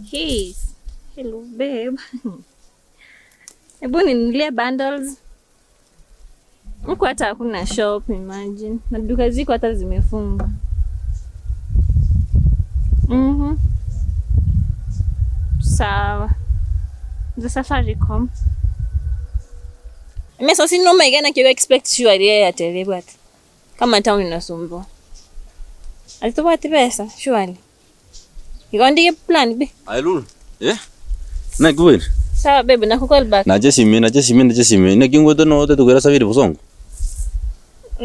Hey, hello babe. Hebu ninunulie bundles. Huku hata hakuna shop imagine. Na duka ziko hata zimefungwa. Mhm. Sawa. Za Safaricom. Mimi sasa noma igana kiwa expect sure ya Airtel but kama town inasumbua. Alitobwati pesa surely. Igo ndige plan B. Aye Lulu, eh? Naki bweri? Sawa babe, naku call back. Nache esimi, nache esimi, nache esimi. Naki ngwete note tokoira sabiri bosongo?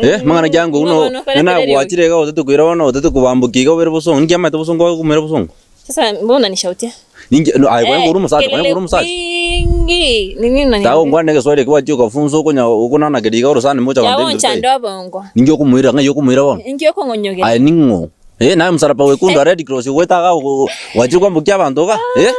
Eh, mang'ana ki ango buna Bono okore nana kereri gwachire iga otete koira bono otete kobambokia iga obere bosongo. Ninki amaete bosongo agokumera bosongo? Sasa mbona unanishautia? Ninki no aye kwani Eh, kore omosacha, kwani kelele kore omosacha? kwingi. Ni nini unaniambia? Tagongwana egeswahili ekio gwachia ogafunsa okonya okonanakeria iga orosana mocha Yawa gontebia onchande totaiyo. obongo. Ninki okomoira ng'ai okomoira bono? Inki okong'onyogera? Aye ning'o? Eh, naye omosalaba wekundu Red Cross ogwete iga ogo gwachire kwambokia abanto iga, eh?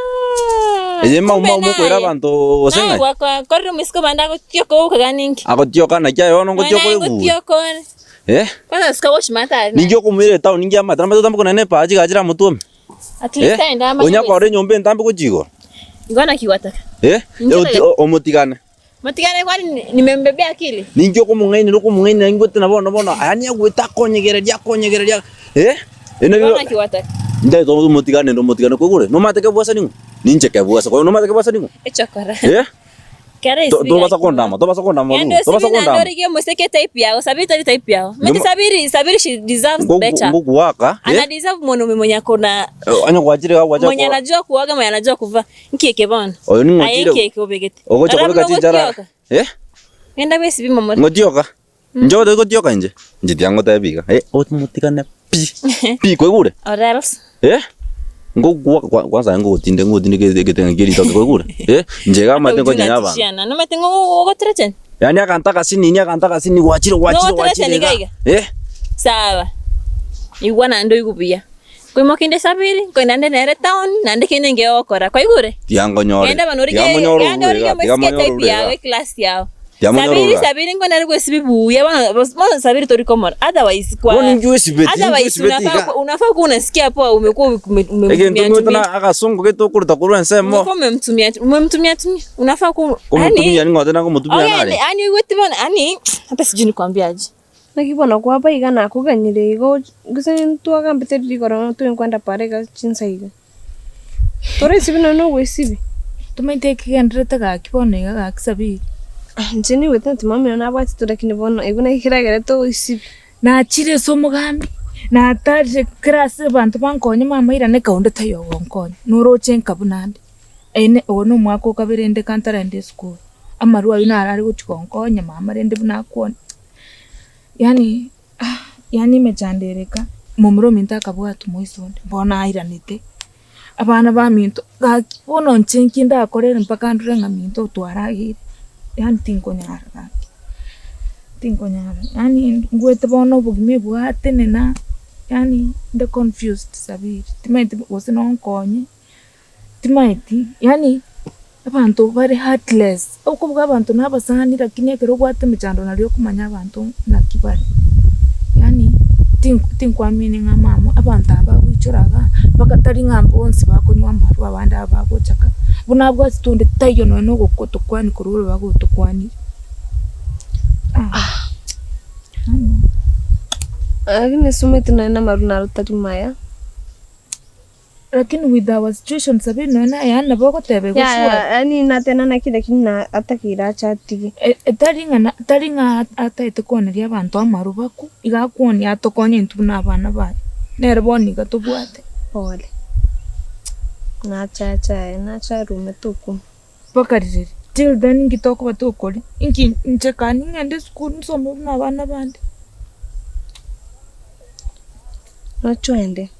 Eye Kumbe mau mau mokoira naye. abanto gose Naye ng'ai? gwakorire omosike obande agotioka ogoka gani inki? Agotioka naki aye bono Nonya ngotioka naye oigure? ngotioka ore. Eh? Kwanza sika gochimata are Ninki naye. okomoira etown ninki amate namate otambe konene epaa chigachire amotwe ime? At least Eh? aende amanye Onya kora goesibia. enyomba entambe gochia igoro? Igo naki gwataka? Eh? Inche Oti tagete. omotigane. Motigane kwani nimembebea akili? Ninki okomong'ainera okomong'ainera ingwete na bono bono yaani agwete akonyegereria akonyegereria eh Igo naki gwataka? Ntaete omotigane inde omotigane koigure nomanyete kebwesa ning'o? Ninche kebwesa koyo nomanyete kebwesa ning'o? Echokora. Eh? Kera To- isibi Tobasa gaki kondama tobasa kondama Ende Lulu tobasa osibi naende kondama origie omoseke type yao sabiri tari type yao Meti Nyomo- sabiri sabiri she deserves Ngoku- better ngokuwaka ana eh? deserve mwanaume mwenye akona Onye gwachire iga gwacha mwenye ko- anajua kuoga mwenye anajua kuvaa Nki eke bono? Oyo ning'o Aye ochire nki eke obegete? ogocha Rora kobeka buna chinchara ogotioka. eh? Genda bwesibi momore. Ngotioka? Inche gotari gotioka inche? Inche tiga ngotebi iga, eh, omotigane pi, pi kwaigure? Or else. Eh, ngokwa kwa- kwanza ngogotinde ngogotinde egetenge kia ritoke kwaigure? Eh, inche iga Hata omanyete ujue nkonye abanto. unatishiana. Nomanyete ng'o ogothreaten? Yaani aganto agasinini aganto agasinini gwachire gwachire Ngogothreaten gwachire iga iga. iga? Eh. Sawa. Igwa naende oigwe buya. Nkoimoka inde sabiri, nkoenda nde nere town, naende kende nge ogokora. Kwaigure? Tiga nkonyore. Genda bono Tiga orige, monyore genda orure orige iga, tiga omosike monyore type orure yao, iga. eclass yao. Tiga monyore Sabiri, orure iga. sabiri nkoenda nere gwesibi buya, bono bono sabiri tori komora. Otherwise kwa Bono inki oesibeti, inki otherwise oesibeti unafaa iga? unafaa kuwa unasikia poa umekuwa ume- Egento umemtumia ng'oete tumia. na agasongo gete okoruta korwa ensemo. Umekuwa umemtumia umemtumia tumia. Unafaa ku Komotumia yani ning'ote nakomotumia okay, nare. yani oigwete bono yani hata sijui nikwambie aje. Naki bono kwaba iga nakoganyire igo gose ntwagambete rigoro ng'a toinkwenda para iga chinsa iga. Toraisibi nonye na ogoisibi. Tomaete ekegenderete gaki bono iga gaki sabiri. Inche niigwete nti mama oyo nabwatete lakini bono igo naki keragere togoisibi. Nachire ase omogambi, natarire kera ase abanto bankonye mama irane kaonde taiyo ogonkonya, noroche nka buna ande. Ene ogo na omwaka o kabere inde ka ntarenda esukuru, amarwa aywo naro are gochia gonkonya mama rende buna akwane. Yaani yaani emechando ere iga, momura ominto akabwatwa moiso onde, bono airanete, abana baminto gaki bono inche nki ndakorere mpaka ndore ng'a minto twarageire, yaani tinkonyara gaki, tinkonyara, yaani ngwete bono obogima ebwatenena, yaani inde confused sabiri, timanyeti gose nonkonye. Timaeti, yaani abanto bare heartless, okobuga abanto na abasani lakini ekero obwate emechando nario okomanya abanto naki bare. Yaani tink tinkwamini ng'a mama abanto aba bagoichora igaa, mpaka tari ng'a bonsi bakonywa amarwa abande aba bagocha ka, buna abwate onde taiyo nonye na ogotokwania korwa ore bagotokwanire. Lakini ase omanyete nonye na amarwa naro tari maya. Lakini with our situation sabiri nonya naye yaani nabo ogoteba igo Yaya sure. yaani natena naki lakini na atakeire ache atige. Tari ng'a na tari ng'a ataete kooneria abanto amarubaku, iga akwonia atokonye intwe buna abana baye, nere bono iga tobwate. Pole. Nache ache aye, nache arume tokumia. Mpaka ririri, till then inki tokoba tokoria, inki inche kani ng'ende esukuru nsome buna abana bande. Noche oende.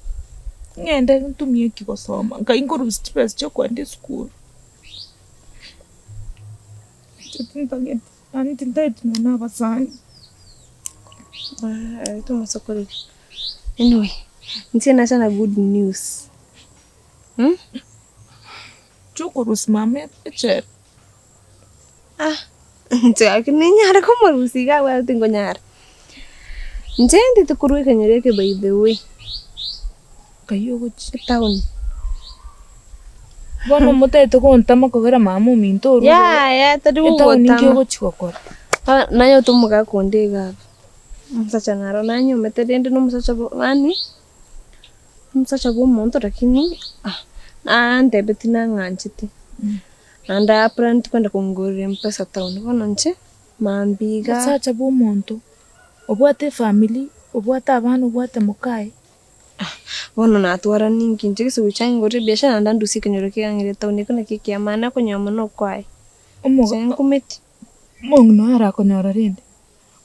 Ng'ende ntumie ki gosoma, nkai nkorusia chibesa chia okoenda esukuru. Inche tintageti, yaani tintageti nonya na abasani. Tomosokoreri. Anyway, inche nacha na good news. Chiokorusia mama echela. Ah, inche gaki ninyare komorusia iga abwo tingonyara. Inche ndete korwa ekenyoro eke by the way. Nkai ogochia. Etown. Bono omotagete gontama kogera mama ominto orure Yaya tari etaoni nki gogotama. ogochi gokora? Ah, naye otomogaka onde iga abwo. Omosacha naro nanyomete rende na omosacha bo yaani, omosacha bwa omonto lakini ah, nantebeti nang'anchete. Naende aplan kwenda kongorera mpesa town, bono inche, mambia iga. Omosacha bwa omonto, obwate efamiri, obwate abana, obwate mokaye. Bono natwara ninki inche gese gocha ngore ebiashara naende andusie ekenyoro kiang'ire etown eke naki ekiamani okonywa mono okwaye. Inche nkumeti. Omong'ina oyo arakonyora rende,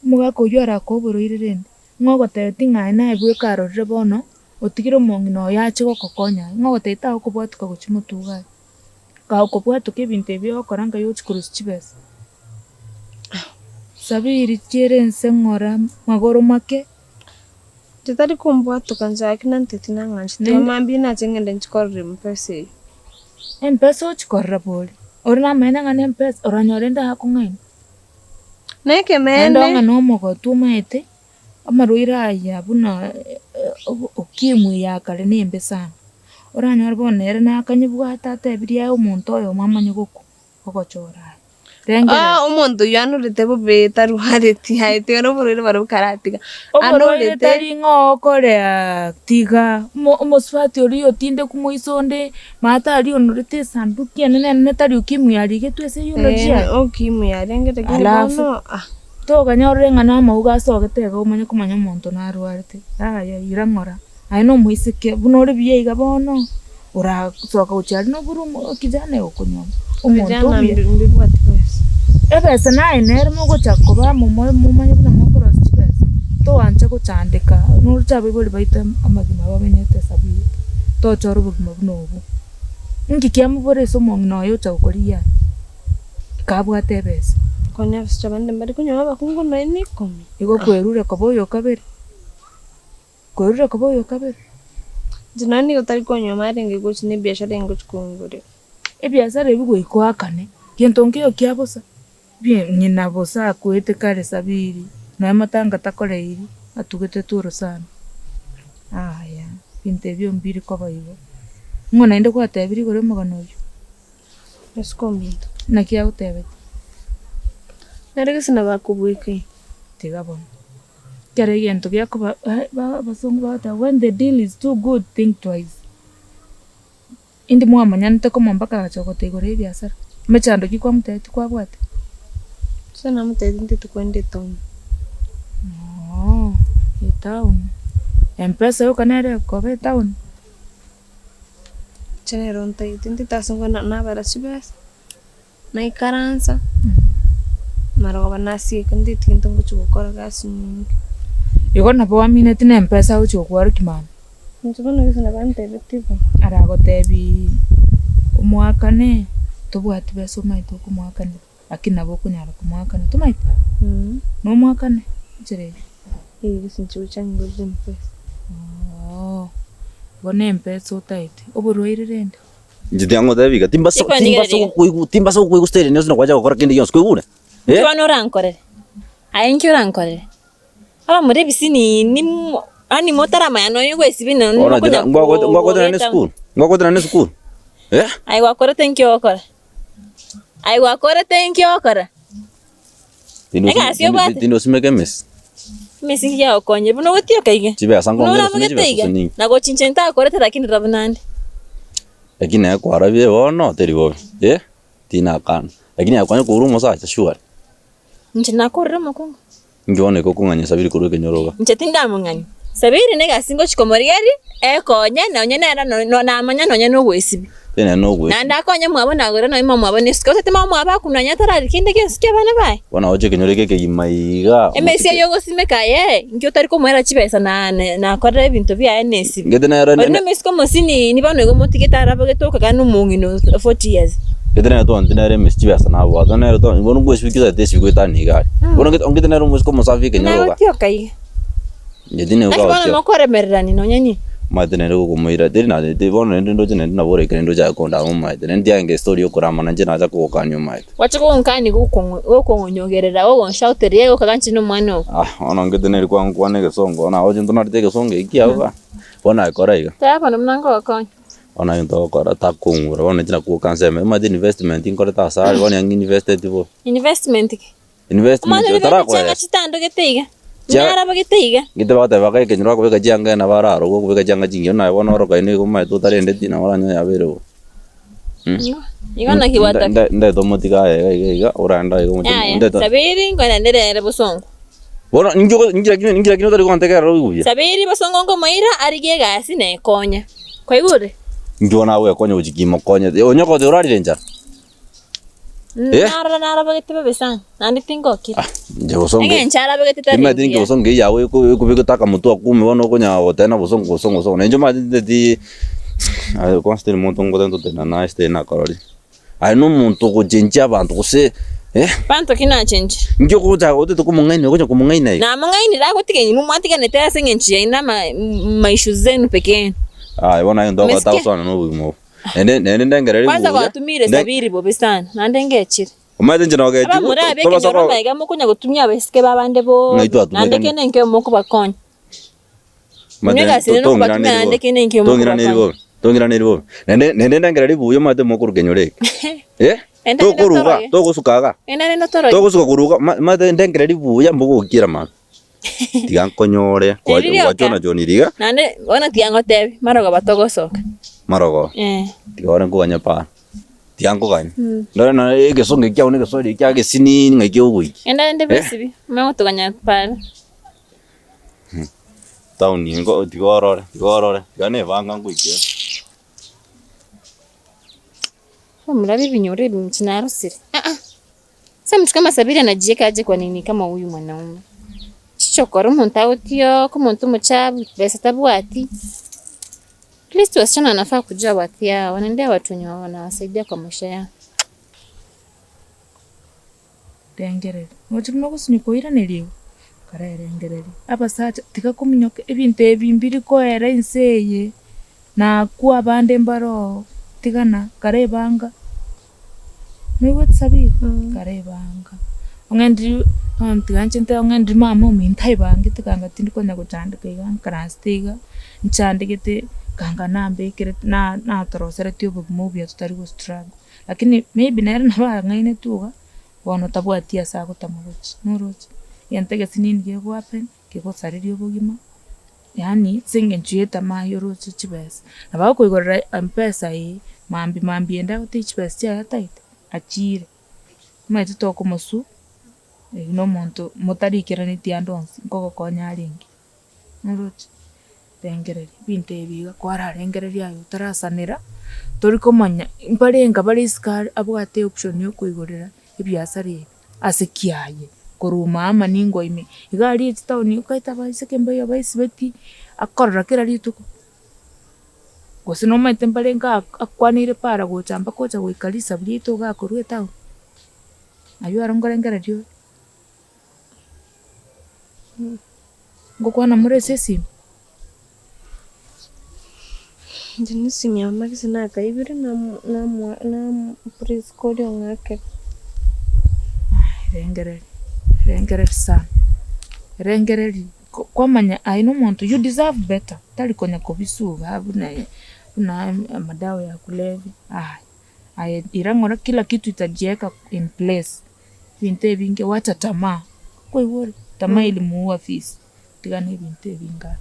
omogaka oywo arakoe oborwaire rende, ng'a ogotebi ng'a aye naye bweka arorire bono, otigire omong'ina oyo ache gogokonya aye, ng'a ogotebi tagokobwatuka gochia motwe iga aye. Gakobwatuka ebinto ebi ogokora nkai ogochia korusia chibesa. Sabiri chiere ense ng'ora magoro make. Inche tari kombwatoka inche gaki nanteti nang'anchete Naende- mambia nache ng'ende nchi korora mpesa eywo. Empesa ochia korora bori, ore namaene ng'a nempesa, oranyore ende akong'aina. Naende Nekemeene. ong'e na omogotu omaete, amarwaire aya buna ukimwi ya kare nembe sana. Oranyore bono nere nakanyebwate atebirie aye omonto oyomo amanye gokwa, ogochora aye. Rengereri. Ah, omonto oyio anorete bobe tarwareti aye tiga na oborwaire barobwo karatiga. Oborwaire Anorete. tari ng'a okorea tiga, omo- omosubati oria otindeku moiso onde, maate aria onorete esanduki enene enene tari ukimwi arigetwe ase eulogy aye. Ukimwi yarenge lakini Alafu. bono ah. Toganya orore ng'a namauga asogete iga omanye komanya omonto narwarete, yaya ira ng'ora, aye na omoiseke buna ore buya iga bono, orasoka gochia aria nobure omo kijana egokonywa omonto Vijana omuya. mbibwati besa. Ebesa naye nere mogocha koba amo more momanye buna mokorosia chibesa, toancha gochandeka noroche abaibori baito amagima bamenyete ase abuya, tochora obogima buna obwo. Inki kiamobora ase omong'ina oye ocha gokorigia aye? Kabwate ebesa. Konya abasacha bande mbare konyora abakungu nonya na ikomi. Igo kwerure koba oyo kabere, kwerure koba oyo kabere. Inche nonya nigo tari konywa arenge gochi na ebiashara engochi kongorera. Ebiasara ebi goika oakane, gento nkeiyo kia bosa, bie ng'ina bosa akwete kare sabiri, nonya matanga takoreiri, atugete toro sana. Yaya, ebinto ebio mbiri koba igo. Ng'o naende gwatebirie igoro y'omogano oyio? Ase ominto. Naki agotebetie? Nere gese nabo akobweka. Tiga bono. Ekero egento gekoba abasongo bagoteba when the deal is too good think twice. Indi mwamanyanete komo mpaka agacha gogotebia igoro ya ebiasara, emechando ki kwamotebetie kwabwate? Gose namotebetie intwe tokoenda etown. Ooh etown, mpesa yoka nere ekoba etown? Inche nero ntaete ntete ase ngwana nabara chibesa, naikaransa, marogoba nasieka ntete gento ngochi gokora gasi nyinge. Igo nabo oamineti na mpesa agochi gokwarokia mama? Inche bono gese nabo antebetie bo. Aragotebiiii omoakane, tobwati besa omanyete okomoakanera, lakini nabo okonyara komoakana, tomaeti? Nomoakane enchera eyio. Ee gose inche gocha ngorere mpesa. Ooh, igo ne mpesa otaete, oborwaire rende? Inche tiangotebia iga, timbasa Chikwandigereri timbasa iga. gokoigwa timbasa gokoigwa style ende yonsi na gwacha gokora kende gionsi, kwaigure? Inki Eh? bono orankorere? Aye inki orankorere? Abamura ebisinini mo yaani motaramanya nonya ogwesibia nonya Bono mokonya inche ngwagote ngwagotenena kogeta esukuru? Ngwagotenena esukuru? Eh? Aye gwakorete inki ogokora? Aye gwakorete inki ogokora? Egasi obwate? Tindi osimeke emesi. Emesi nki yagokonye buna ogotioka iga? Chibesa Buna nkong'ina osime oramogete chibesa iga? gose ninki? Na gochincha ntakorete lakini rora buna ande. Lakini naye kwarabire bono teri bobe, eh, tinakana. Lakini aye kwanya koura omosacha surely. Inche nakorire omokungu. Inki bono eke okong'anyia Sabiri korwa ekenyoro iga? Inche tindamong'anyia. Sabiri negasi ngochia komorigereria, ekonye nonye nere namanya nonye nogwesibia. Teri nonye nogwesibia. Naende akonye mwabo nagore nonye momwabo na esike. Gose timomwabo akunwa onye tarari kende gionsi kia abana baye. Bono oche ekenyoro eke ekegima iga. Emesia eyio ogosimeka aye, inki otari komoera chibesa na nakorera ebinto biaye na esibi. Gete nere Oria nomesike omosinini bono igo omotigete arabogete okogana na omong'ina o 40 years. Gete nere twanti nere emesi chibesa nabwate nere twa bono ngwesibi ki otagete esibi goetania iga aria. Bono ngete ongete nere omosike omosafi ekenyoro iga. Nagotioka iga. Inche tindi Naki bono gocha. mokoremererani nonya ni. Omanyete nere gokomoira teri na te bono naende ndoche naende nabo oraikere ndoche aye kondama omanyete. Naende tiange estory yokoramana inche nacha kogokania omanyete. Gwacha kogonkania gokong'onyogerera gogonshouteria gokaga inche nomwana oo. Ah bono ngete nere kwangokwana egesongo bono agocha ntonarete egesongo eki kiao igaa. Bono aye kora iga. Teba bono buna ngogokonya. Bono egento ogokora takong'ura bono inche nakwo nseme omanyete investment nkorete ase are bono nigo ng'investeti bo. Investment ki? Investment Omwana oria beka chianga otarakoesa. chitandogete iga, Chia- narabogete iga. Gete bagoteba iga ekenyoro bakobeka chianga nabo ararogwe okobeka chianga chingiya naye bono orokaine igo omanyete otarendeti nabo oranyore yabeire bo. Igo naki gwataka. Ndete omotiga aye iga iga iga orande iga omotiga Yaya, ndete. Sabiri nkoenenere ere bosongo. Bono ninki ogo ninki lakini ninki lakini otari gontegerera oigwe buya? Sabiri bosongo nkomoira arigie egasi na ekonya. Kwaigure? Inki bono agwekonya gochia kimokonyete? Onye okote orarire enchara? Eh? Narora narabogete bobe sana, naende tingokira. Ah, inche bosongo Eng'encho arabegete tari Timanyeti ninki mbuya. bosongo eyio yago eko ekobeka akamotwe akume bono okonyara gotena bosongo bosongo bosongo. Nainche omanyete nteti aye kwanza teri monto ngote ntotenena naye ase tari nakorori. Aye na omonto ogochenchia abanto gose eh, Banto ki nachenchire? inki ogocha otete komong'aina ogocha komong'aina iga? Namong'ainire agotiga inwe mwatiganete ase eng'encho yaino ama maissues zenu peke yenu. Aye bono aye ntogota Umesikia? gosana na obogima obo. Naende naende ndengereri Kwanza buya, gwatumire nde- Sabiri bobe sana, naende ngechire. Omanyete inche nogechigwa, Abamura abe tobasa ekenyoro ko- maiga mokonya gotumia abaiseke b'abande Ng'ai bobe, twatumekani? naende kende nkio mokobakonya. Omanyete Inwe egasi ere nokobatumia tong'iraneri naende bobe, kende nkio tong'iraneri mokobakonya. bobe, tong'iraneri bobe. Naende naende ndengereri buya omanyete mokoruka ekenyoro eke. Eh, Enda rende tokoruga, toroge. togosuka iga, Enda rende toroge. togosuka koruga, ma- omanyete ndengereri buya mbogokira mambia. Tiga nkonyore, kwa- Eri rioka. gwachona choni riga, Naende bono tiga ngotebi, marogoba togosoka. marogoba. Eh. Tiga ore nkoganye para. Tiga nkoganye. Ndore nonya egesongo ekiao na egeswahili ekiao egesinini ng'ai kegogoikia. Enda rende bwesibi, omanye gotoganya para. Town ingo tiga orore, tiga orore, tiga nebanga ngoikere. Bamura b'ebinyoro ebi inche narosire, aa. Ase amatuko amasabiri anajieka aje kwa nini kama huyu mwanaume. Chichokora omonto agotioka omonto omochabu, besa tabwati. At least wasichana wanafaa kujua worth yao, wanaendea watu wenye wanawasaidia kwa maisha yao. Rengereria, ngochi buna ogosinywa koiraneria igo, karaerengereria. Abasacha tiga kominyoka ebinto ebi mbiri koera ense eye, nakwo abande mbare oo, tigana karebanga. Noigwete Sabiri? Karebanga. Ong'endirie bono tiga inche nte ong'endirie mama ominto aebangete kanga tindi konya gochandeka iga nkaransete iga, nchandegete kanga nambekerete na- natoroseretie obogima obuya totari go struggle. Lakini maybe nere nabo ang'ainetwe iga, bono tabwati ase agotama gochia, noroche? Egento egesinini gego happen, kegosareria obogima. Yaani ase eng'encho ya etamaa yoroche chibesa, nabo agokoigorera mpesa eye, mambia mambia ende agotebi chibesa chiaye ataete, achiire. Omanyete tokomosuu, oywo na omonto motariikeraneti ande onsi, nkogokonya arenge, noroche? Rengereria, ebinto ebi iga kwararengereria aye otarasanera, tori komanya mbarenga bare isiko aria abwate eoption ya okoigorera ebiasara ebi. Ase ki aye korwa mama ningwa ime, iga aria echitaoni okaete abaiseke mbaiyo baisibeti, akorora kera rituko, gose nomanyete mbarenge akwaneire para gocha mpaka ocha goika risabu riaito iga akorwa etaoni, aywo aro nkorengereria ore. Ngokwana more ase esimi? Inche nesimi ya mama gese nakaibire namu namoa namopress koria ong'akere. Rengereria, rengereria sana, rengereria ko kwamanya aye na omonto you deserve better, tari konya kobisuga buna buna amadawa ya kulevya aye. Aye ira ng'ora kila kitu itajieka in place, ebinto ebinge wacha tamaa, koigwa ore? Tamaa ilimuua fisi. Tiga na ebinto ebinge aa.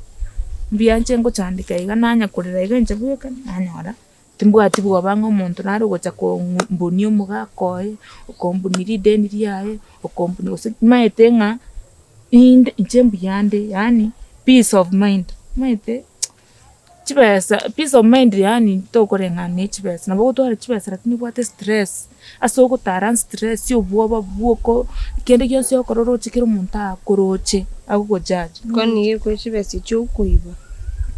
Mbuya inche ngochandeka iga nanya korera iga inche bweka, nanyora timbwati bwoba ng'a omonto nare ogocha kombunia omogaka oye, okombunia rideni riaye, okombunia gose maete ng'a inde inche mbuyande yaani peace of mind, omanyete. Chibesa, peace of mind yaani tokoreng'ana na echibesa, nabo ogotwara chibesa lakini obwate stress, ase ogotara stress obwoba bwoko kende gionsi okora oroche kera omonto akoroche agogojudge. Kwani nigo ekore chibesa echio okoiba?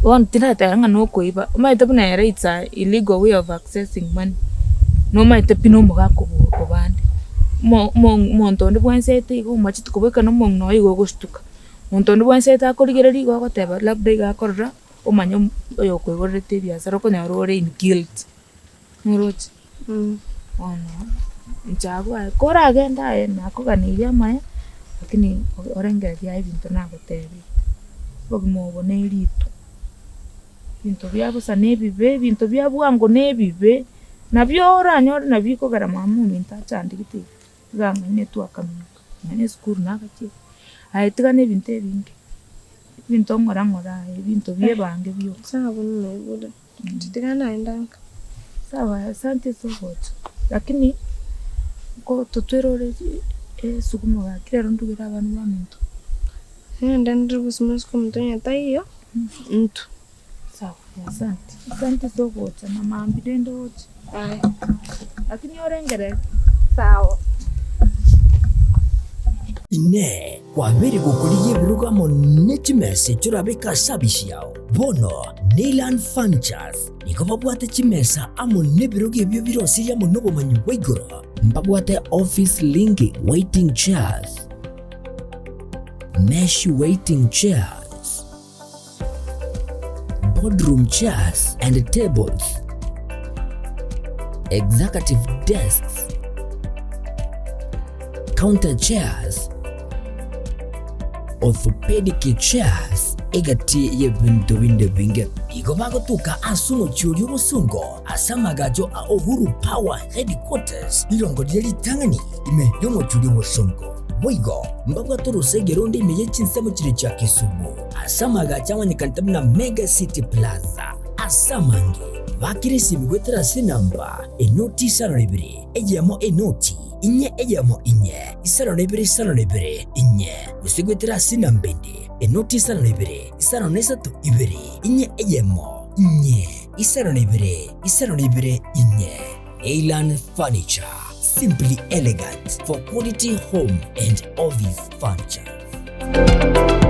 Bono tindateba ng'a nokoiba, omanyete buna ere it's a illegal way of accessing money, nomanyete pi na omogaka obande, omo omo omonto onde bwensi aete iga omachete kobeka na omong'ina oye igo ogostuka. Monto onde bwensi aete akorigereria igo agoteba labda iga akorora omanye oyokoigorerete ebiasara okonyora ore in guilt, noroche? Bono inche abwo aye koragende aye nakoganeirie amaya lakini orengereria aye ebinto nagotebirie, obogima obo ne rito. Ebinto bia bosa na ebibe, ebinto bia bwango na ebibe, nabio oranyore nabio bikogera mama ominto achandegete iga, iga ang'ainetwe akaminyoka, nonya na esukuru nagachire, aye tiga na ebinto ebinge, ebinto ng'ora ng'ora aye, ebinto bia ebange bioka. Sawa bono naigure, inche tiga naenda nka. Sawa asante ase ogocha, lakini nko totwerore esukuma gaki rero ndugere abana baminto. Ng'ende ndire gosima esukuma tonya taiyo, intwe. Sawa, asante. Asante ase ogocha na mambia rende oche. Aya. Lakini orengereri. Sawa. Inee! Kwabeire gokorigia ebirogo amo ne chimesa echio orabeke ase abisi yao? Bono Neyland Furnitures nigo babwate chimesa amo nebirogo ebio birosirie amo nobomanyi bwa igoro. Mbabwate office linking waiting chairs, mesh waiting chairs, boardroom chairs and tables, executive desks, counter chairs, orthopedic chairs, egati y'ebinto binde binge. Igo bagotuka ase omochie oria obosongo ase amagacho a Uhuru Power Headquarters, rirongo riria ritang'ani ime y'omochie oria obosongo. Boigo mbabwate orosege ronde ime ye chinsemo chiria chia Kisumu, ase amagacho amanyekanete buna Mega City Plaza. Ase amange, bakire esimi goetera ase enamba enoti isano na ibere, eyemo enoti, inye eyemo inye, isano na ibere isano na ibere, inye, gose goetera ase enamba ende, enoti isano na ibere, isano na isato ibere, inye eyemo, inye, isano na ibere, isano na ibere, inye. Eilan Furniture, simply elegant for quality home and office furniture.